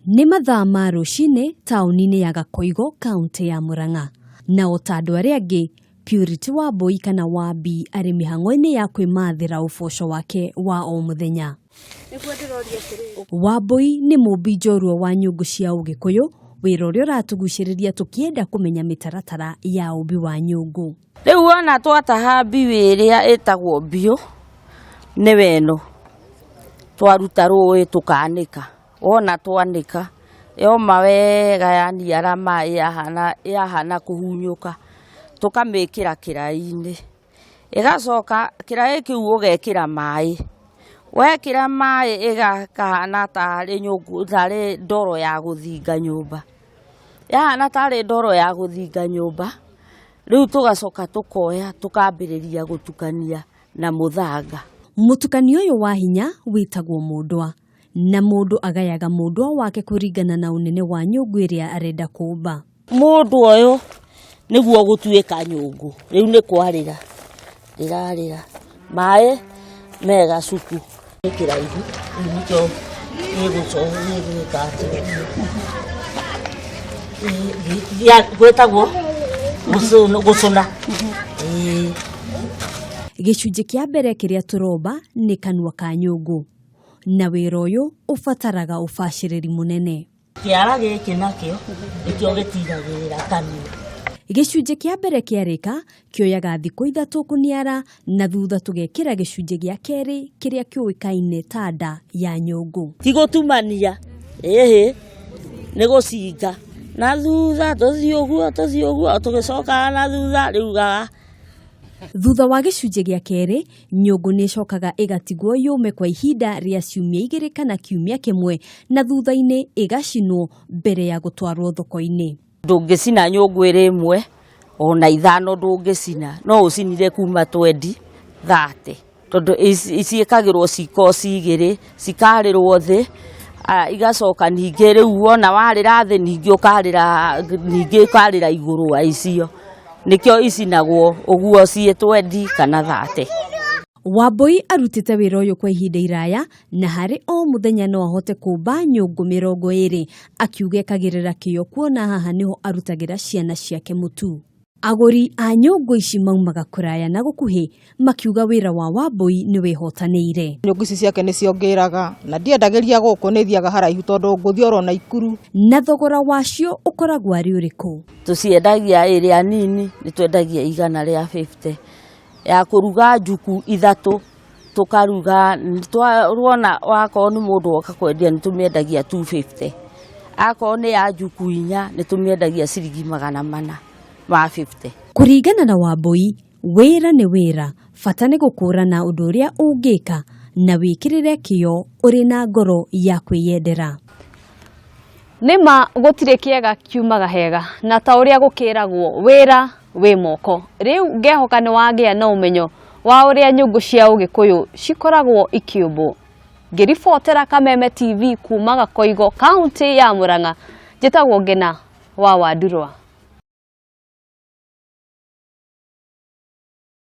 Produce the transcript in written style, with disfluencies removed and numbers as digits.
Nĩ mathaa ma rũcinĩ taũni-inĩ ya Gakoigo kaũntĩ ya Murang'a. Na o ta andũ arĩa angĩ, Purity Wambũi kana Wambi arĩ mĩhang'o-inĩ ya kwĩmathĩra ũboco wake wa o mũthenya. Wambũi nĩ mũmbi njorua wa nyũngũ cia ũgĩkũyũ, wĩra ũrĩa ũratũgucĩrĩria tũkĩenda kũmenya mĩtaratara ya ũmbi wa nyũngũ. Rĩu wona twataha mbiũ ĩrĩa ĩtagwo mbiũ, nĩwe ĩno, twaruta rũĩ tũkanĩka, wona twanĩka, yoma wega yaniara maĩ yahana yahana kũhunyũka, tũkamĩkĩra kĩraĩ-inĩ, ĩgacoka kĩraĩ kĩu ũgekĩra maĩ, wekĩra maĩ ĩgakahana tarĩ nyũngũ tarĩ ndoro ya gũthinga nyũmba, yahana tarĩ ndoro ya gũthinga nyũmba, Rĩu tũgacoka tũkoya tũkambĩrĩria gũtukania na mũthanga. Mũtukanio ũyũ wa hinya wĩtagwo mũndwa, na mũndũ agayaga mũndwa wake kũringana na ũnene wa nyũngũ ĩrĩa arenda kũmba. Mũndwa ũyũ nĩguo ũgũtuĩka nyũngũ, rĩu nĩ kwarĩra rĩrarĩra maĩ me gacuku. Nĩ kĩraihu rĩu nĩkĩo gĩgũcoka gĩgwĩka atĩ gwĩtagwo gũcũna. Ĩĩ. Gĩcunjĩ kĩa mbere kĩrĩa tũromba nĩ kanua ka nyũngũ, na wĩra ũyũ ũbataraga ũbacĩrĩri mũnene. Kĩara gĩkĩ nakĩo nĩkĩo gĩtiragĩrĩra kanua. Gĩcunjĩ kĩa mbere kĩarĩka kĩoyaga thikũ ithatũ kũniara na thutha tũgekĩra gĩcunjĩ gĩa kerĩ kĩrĩa kĩũĩkaine ta nda ya nyũngũ. Ti gũtumania, ĩhĩ, nĩ gũcinga na thutha tũthiĩ ũguo tũthiĩ ũguo tũgĩcokaga na thutha rĩu ga Thutha wa gĩcunjĩ gĩa kerĩ, nyũngũ nĩ ĩcokaga ĩgatigwo yũme kwa ihinda rĩa ciumia igĩrĩ kana kiumia kĩmwe na thutha-inĩ ĩgacinwo mbere ya gũtwarwo thoko-inĩ. Ndũngĩcina nyũngũ ĩrĩ ĩmwe ona ithano ndũngĩcina, no ũcinire kuma twendi, thate. Tondũ ciĩkagĩrwo ciko cigĩrĩ, cikarĩrwo thĩ, igacoka ningĩ rĩu wona warĩra thĩ ningĩ ũkarĩra ningĩ ũkarĩra igũrũ wa icio. Nĩkĩo icinagwo ũguo ciĩ twendi kana thate. Wambũi arutĩte wĩra ũyũ kwa ihinda iraya na harĩ o mũthenya no ahote kũmba nyũngũ 20, akiuga ekagĩrĩra kĩyo kuona haha nĩho arutagĩra ciana ciake mũtu. Agũri a nyũngũ ici maumaga kũraya na gũkuhĩ makiuga wĩra wa Wambũi nĩ wĩhotanĩire. Nyũngũ ici ciake nĩcio ngĩraga na ndiendagĩria gũkũ nĩ thiaga haraihu tondũ ngũthiĩ oro Naikuru. Na thogora wacio ũkoragwo arĩ ũrĩkũ? Tũciendagia ĩrĩa nini nĩ twendagia 150 ya kũruga njuku ithatũ tũkaruga wona wakorwo nĩ mũndũ woka kwendia nĩ tũmĩendagia 250 akorwo nĩ ya njuku inya nĩ tũmĩendagia ciringi 450. Kũringana na Wambũi, wĩra nĩ wĩra, bata nĩ gũkũrana ũndũ ũrĩa ũngĩka na wĩkĩrĩre kĩyo ũrĩ na ngoro ya kwĩyendera. Nĩ ma gũtirĩ kĩega kiumaga hega na ta ũrĩa gũkĩragwo wĩra wĩ moko. Rĩu ngehoka nĩ wagĩa na ũmenyo wa ũrĩa nyũngũ cia ũgĩkũyũ cikoragwo ikĩũmbwo. Ngĩribotera Kameme TV kuma Gakoigo, kaũntĩ ya Murang'a, njĩtagwo Ngena wa Wandurwa.